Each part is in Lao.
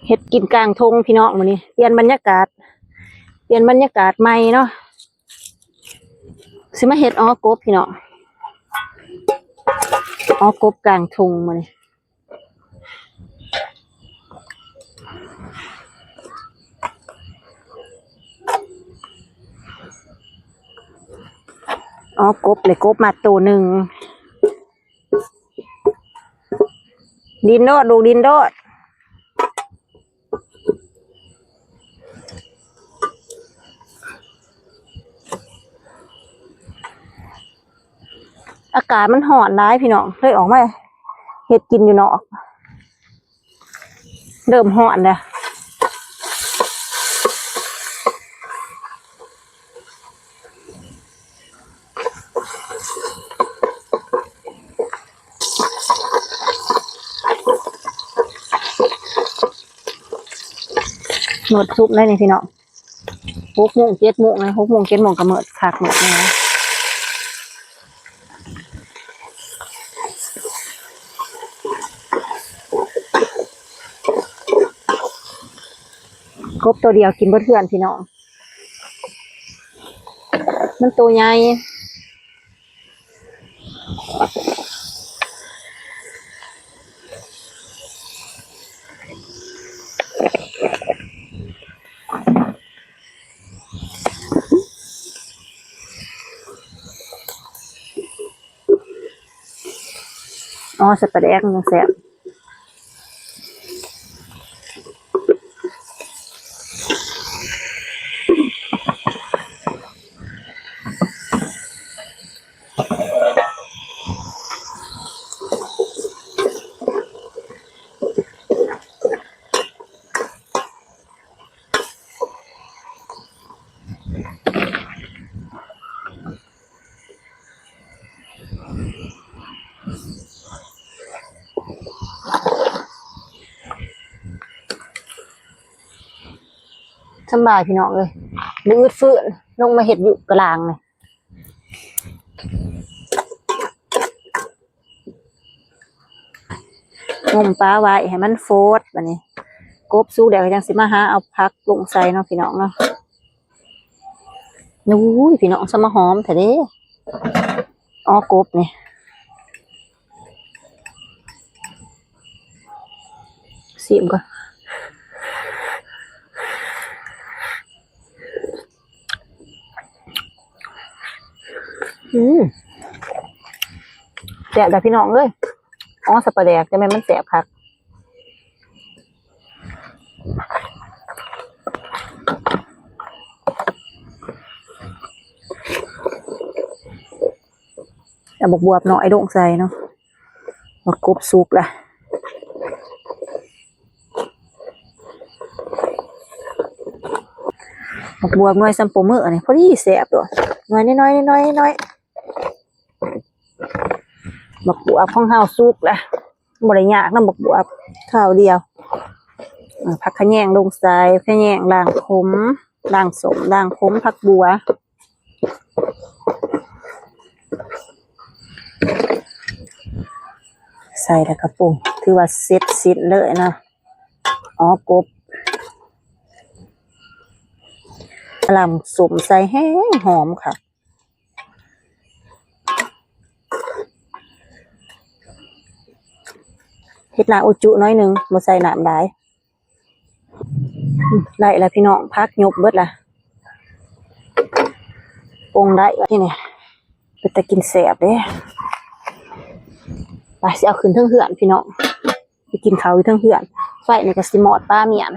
ເຮັດກິນກາງທົ່ງພີ່ນ້ອງ ມື້ນີ້ປ່ຽນບັນຍາກາດ ປ່ຽນບັນຍາກາດໃໝ່ເນາະ. ຊິມາເຮັດອໍກົບພີ່ນ້ອງ ອໍກົບກາງທົ່ງມື້ນີ້. ອໍກົບ ແລະ ກົບມາໂຕໜຶ່ງ. ດິນໂລດ ລູກ ດິນໂລດ. ອາກາດມັນຮ້ອນຫຼາຍພີ່ນ້ອງ ເລີຍອອກມາເຮັດກິນຢູ່ນອກ. ເລີ່ມຮ້ອນແລ້ວ. ໝົດສຸກແລ້ວນີ້ພີ່ນ້ອງ ຫົກໂມງເຈັດໂມງນະ ຫົກໂມງເຈັດໂມງກໍໝົດຄັກໝົດແນ່. ກົບໂຕດຽວກິນເບິດເຮືອນພີ່ນ້ອງ ມັນໂຕໃຫຍ່. ອໍ ໃສ່ປາແດກມັນຈັ່ງແຊບ. ສຳບາຍພີ່ນ້ອງເອີຍ ບໍ່ອຶດຟື້ນ ລົງມາເຮັດຢູ່ກະລາງນີ້. ງົມປາໄວ້ໃຫ້ມັນຟອດ ບາດນີ້ກົບສຸກແລ້ວກໍຈັ່ງຊິມາຫາເອົາຜັກລົງໃສ່ເນາະ ພີ່ນ້ອງເນາະ. ໂອ້ຍ ພີ່ນ້ອງ ສະມາຫອມແທ້ເດ້ ອໍກົບນີ້. ຊີມກ່ອນ. ອືມ ແຊບເດ້ພີ່ນ້ອງເອີຍ ອໍໃສ່ປາແດກ ຈັ່ງແມ່ນມັນແຊບຄັກ. ເອົາບັກບວບນ້ອຍລົງໃສ່ເນາະ ວ່າກົບສຸກລະ. ບັກບວບໜ່ວຍຊຳໂປເມີອັນນີ້ ພໍດີແຊບໂລດ ໜ່ວຍນ້ອຍໆ ນ້ອຍໆ. ບັກບວບຂອງເຮົາສຸກລະ ບໍ່ໄດ້ຍາກນຳບັກບວບ ຄາວດຽວ. ເອົາຜັກຂະແຍງລົງໃສ່ ຂະແຍງລ້າງຂົມ ລ້າງສົ້ມ ລ້າງຂົມ ຜັກບົ່ວ ໃສ່ແລ້ວກໍປຸງ ຖືວ່າເສັດສິ້ນເລີຍເນາະ ອໍກົບ ລ້າງສົ້ມໃສ່ແຮງຫອມຄັກ. ເຮັດນ້ຳອຸຈຸໜ້ອຍໜຶ່ງ ບໍ່ໃສ່ນ້ຳຫຼາຍ. ໄດ້ລະພີ່ນ້ອງ ຜັກຍົບເບິດລະ ປົງໄດ້ບາດນີ້ ເປັນຕາກິນແຊບເດ້. ໄປ ຊິເອົາຂຶ້ນເທິງເຮືອນພີ່ນ້ອງ ໄປກິນເຂົ້າຢູ່ເທິງເຮືອນ. ໄຟນີ້ກໍຊິມອດປາມ້ຽນ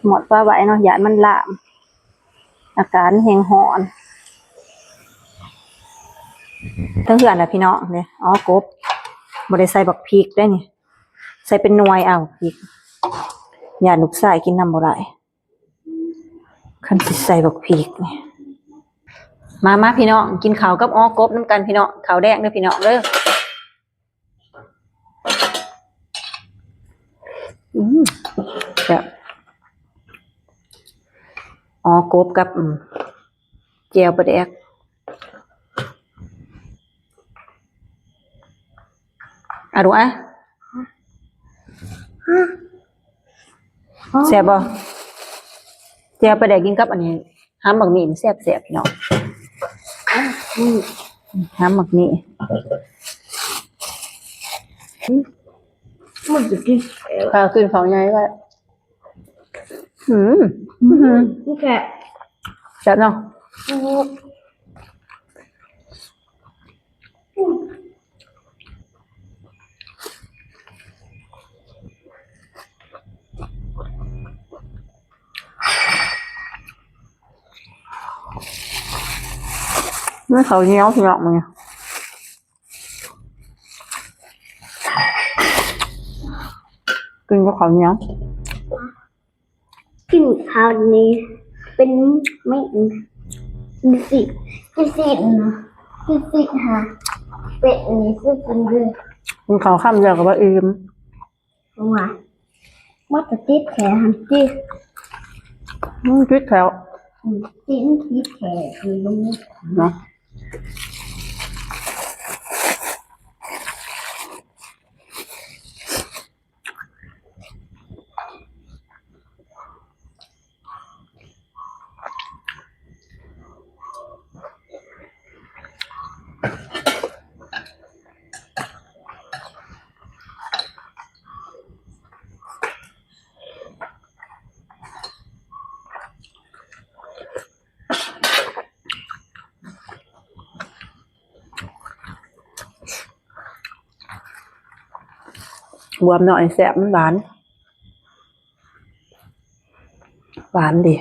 ໝົດປາໄວ້ເນາະ ຢ້ານມັນລາມ ອາກາດແຮງຮ້ອນ. ເທິງເຮືອນລະພີ່ນ້ອງເດ້ ອໍກົບ ບໍ່ໄດ້ໃສ່ບັກພິກເດ້ນີ້ ໃສ່ເປັນໜ່ວຍເອົາພິກ ຢ້ານລູກຊາຍກິນນຳບໍ່ໄດ້ ຄັນຊິໃສ່ບັກພິກນີ້. ມາ ມາພີ່ນ້ອງ ກິນເຂົ້າກັບອໍກົບນຳກັນພີ່ນ້ອງ ເຂົ້າແລງເດີພີ່ນ້ອງເດີ. ອືມ ແຊບ ອໍກົບກັບ ອືມ ແຈ່ວປາແດກ. ອາ ດູອະ ແຊບບໍ່? ແຈ່ວປາແດກກິນກັບອັນນີ້ ຫາມບັກໝີ່ແຊບໆ ພີ່ນ້ອງ. ຫາມບັກໝີ່ ມັນຈະກິນ ຂ້າວຂຶ້ນເຂົ້າໃຫຍ່ໄວ້. ອືມ ແຊບ ແຊບເນາະ. ມີເຂົ້າໜຽວ ພີ່ນ້ອງ ມື້ນີ້ ກິນກັບເຂົ້າໜຽວ. ກິນເຂົ້ານີ້ເປັນ ເປັນ ເປັນຊິ ເປັນຊິນະ ເປັນຊິຫາ ເປັນນີ້ຄືກິນເລີຍ. ກິນເຂົ້າຄຳດຽວກໍບໍ່ອີ່ມ ວ່າ ມັນຈະຕິດແຂນຫັ້ນຕິ. ອືມ ຕິດແຂນ ອືມ ຕິດ ຕິດແຂນ ອືມ ເນາະ. ບວບໜ້ອຍແຊບ ມັນຫວານ ຫວານດີ.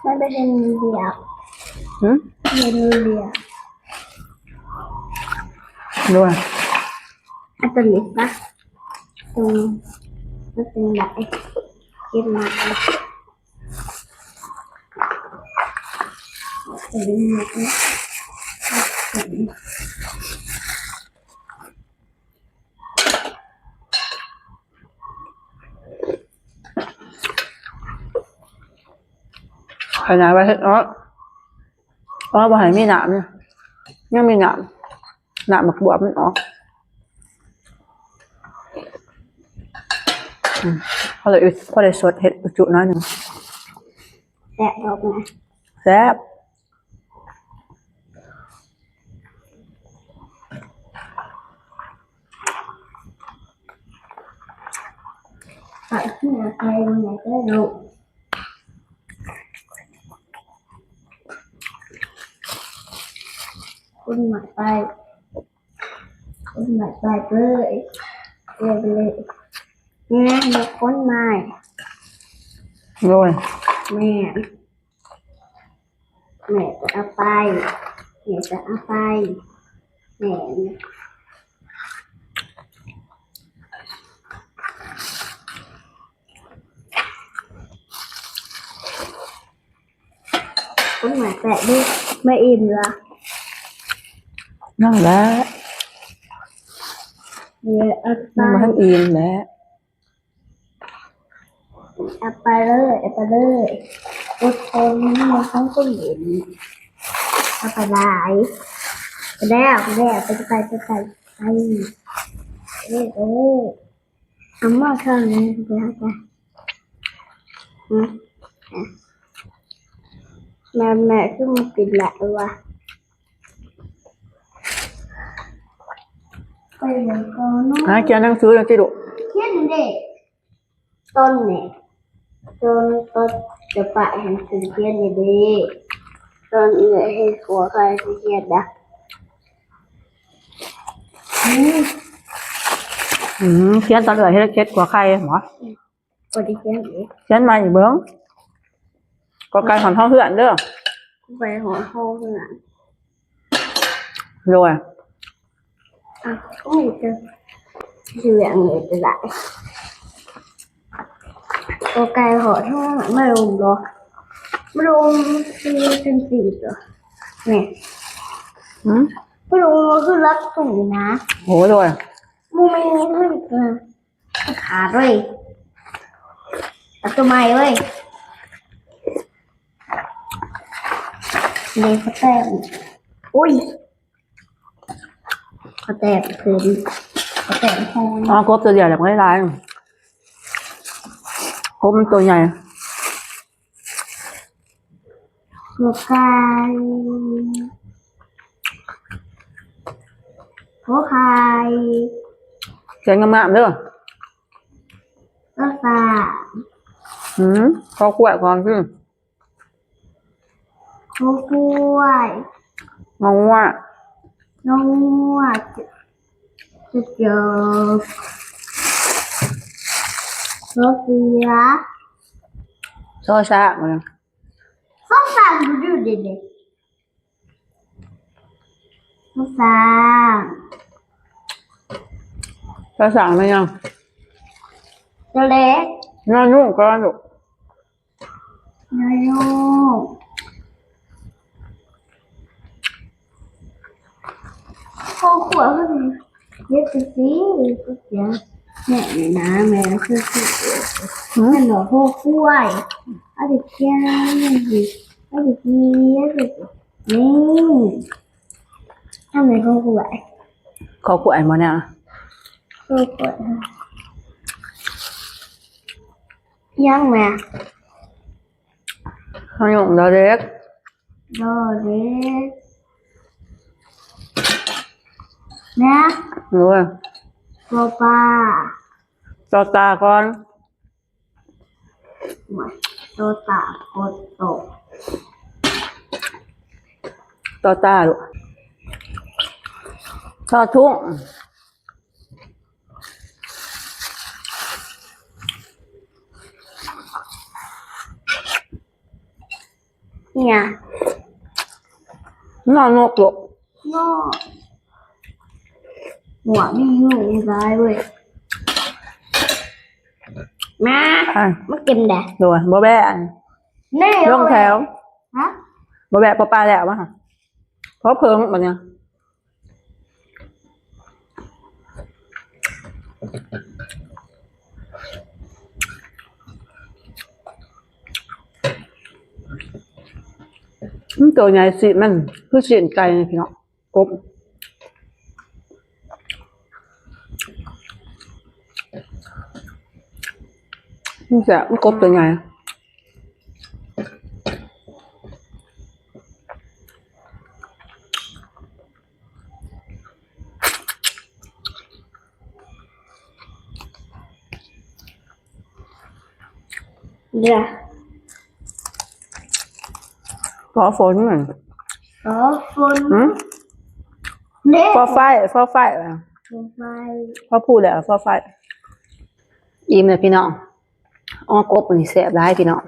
ມັນເປັນເຮັດໜູເລຍ ຫືມ ເຮັດໜູເລຍ ດ້ວຍ ອັນຕົວນີ້ປະ ຕົວນີ້ ມັນເປັນແບບ ເກັບມາ ຕົວນີ້ ຂະໜາດວ່າເຮັດອອກ ເພາະວ່າບໍ່ໃຫ້ມີນ້ຳນີ້ ຍັງມີນ້ຳ ນ້ຳໝາກບວບມັນອອກ. ອືມ ພໍໄດ້ ພໍໄດ້ສົດເຮັດອຸຈຸໜ້ອຍໜຶ່ງ. ແຊບບໍ່ແມ່? ແຊບ. ຕັກເຂົ້າໃສ່ແມ່ເດີລູກ. ຄົນໝາກໄປ ຄົນໝາກໄປເລີຍ ເລີຍ ເລີຍ. ແມ່ ບໍ່ຄົນໝາກ ໂດຍ ແມ່. ແມ່ຈະເອົາໄປ ແມ່ຈະເອົາໄປ ແມ່ ຄົນໝາກແປະເດ້. ແມ່ອີ່ມລະ? ຍັງແຫຼະ ແມ່ເອົາໄປ ຍັງບໍ່ທັນອີ່ມແຫຼະ. ເອົາໄປເລີຍ ເອົາໄປເລີຍ ອົດທົນ ມັນຕ້ອງຄົນເຫັນ ເອົາໄປຫຼາຍ ໄປແລ້ວ ໄປແລ້ວ ໄປ ໄປ ໄປ ໄປ ເອີ ເອີ ເອົາໝໍ້ເຂົ້ານີ້ ໄປເອົາໄປ ອືມ ແມ່ ແມ່ຄືມາກິນຫຼາຍວະ. ຫາຂຽນໜັງສືແລ້ວຕິລູກ ຂຽນເດ້ ຕອນນີ້ ຕອນ ຕອນຈະປະໃຫ້ໜັງສືຂຽນນີ້ເດ້ ຕອນເອື້ອຍເຮັດຂົວໄຂ່ຊິຂຽນນະ ອືມ ຂຽນຕອນເອື້ອຍເຮັດ ເຮັດຂົວໄຂ່ບໍ? ບໍ່ໄດ້ຂຽນອີກ ຂຽນໃໝ່ອີກເບິ່ງ ກໍໄກ່ຮອດຮໍເຮືອນເດີ ໄກ່ຮອດຮໍເຮືອນ ໂດຍ ອ່ະ ໂອ້ຍ ຈະເລື່ອງນີ້ກໍໄດ້ ກໍໄກ່ຮອດຮໍເຮືອນ ມາລົງບໍ່? ລົງຄືຈັ່ງຊີ້ຕົວະ ນີ້ ຫືມ ລົງຄືລັກສູງນະ ໂອ້ໂດຍ ບໍ່ແມ່ນ ຂາດເວີຍ ເອົາຕົວໃໝ່ເວີຍ ເດ ຂະແຕມ ໂອ້ຍ ຂະແຕມຄືນ ຂະແຕມໂຮຍ ອໍ ກົບຕົວດຽວແຫຼະ ມັນຫຼາຍ ກົບມັນຕົວໃຫຍ່ ຂໍໄຂ່ ຂໍໄຂ່ ແກງງາມໆເດີ ຂໍໄຂ່ ຫືມ ຂໍຂວດກ່ອນຊິ ຂໍຂວດ ງໍງົວ ງໍງົວ ຈະເຈີ ຂໍເສືອ ສໍຊ້າງ ຂໍຊ້າງ ດູເດ ຂໍຊ້າງ ຂໍຊ້າງແມ່ນຫຍັງ? ຕົວເລັກ ງໍຍຸງກ່ອນລູກ ງໍຍຸງ ພໍ່ຂວດເພິ່ນເຮັດຈັ່ງຊີ້ ກໍຈະ ແມ່ນີ້ນະ ແມ່ຄືຊິ ຫືມ ແມ່ນບໍ່ ພໍ່ຂວດ ເອົາໄປຂຽນຈັ່ງຊີ້ ເອົາໄປຂຽນ ນີ້ ທຳໄມພໍ່ຂວດ ພໍ່ຂວດບໍ່ແນວ ພໍ່ຂວດ ຍັງແມ່ ຮໍຍົງ ດໍເດັກ ດໍເດັກ ນະ ໂດຍ ປໍປາ ຕໍຕາກ່ອນ ໂອ້ຍ ຕໍຕາກ່ອນ ຕໍ ຕໍຕາລູກ ທໍ່ທຸງ ຫຍັງ? ງໍນົກລູກ ງໍ ຫົວມີງໍຫຼາຍເວີຍ ມາ ອ່ະ ມາກິນແດ່ ໂດຍ ບໍ່ແບະ ນີ້ ລົງແຖວ ຮະ ບໍ່ແບະ ພໍປາແລ້ວ ມາ ພໍເພິ່ງບັດນີ້ ມັນໂຕໃຫຍ່ ຊີ້ນມັນຄືຊີ້ນໄກ່ນີ້ພີ່ນ້ອງ ກົບ ມັນແຊບ ມັນກົບໂຕໃຫຍ່ ເດ ພໍຝົນ ພໍຝົນ ຫືມ ພໍໄຟ ພໍໄຟ ພໍໄຟ ພໍພູແລ້ວ ພໍໄຟ ອີ່ມແລ້ວພີ່ນ້ອງ ອໍ ກົບນີ້ແຊບຫຼາຍພີ່ນ້ອງ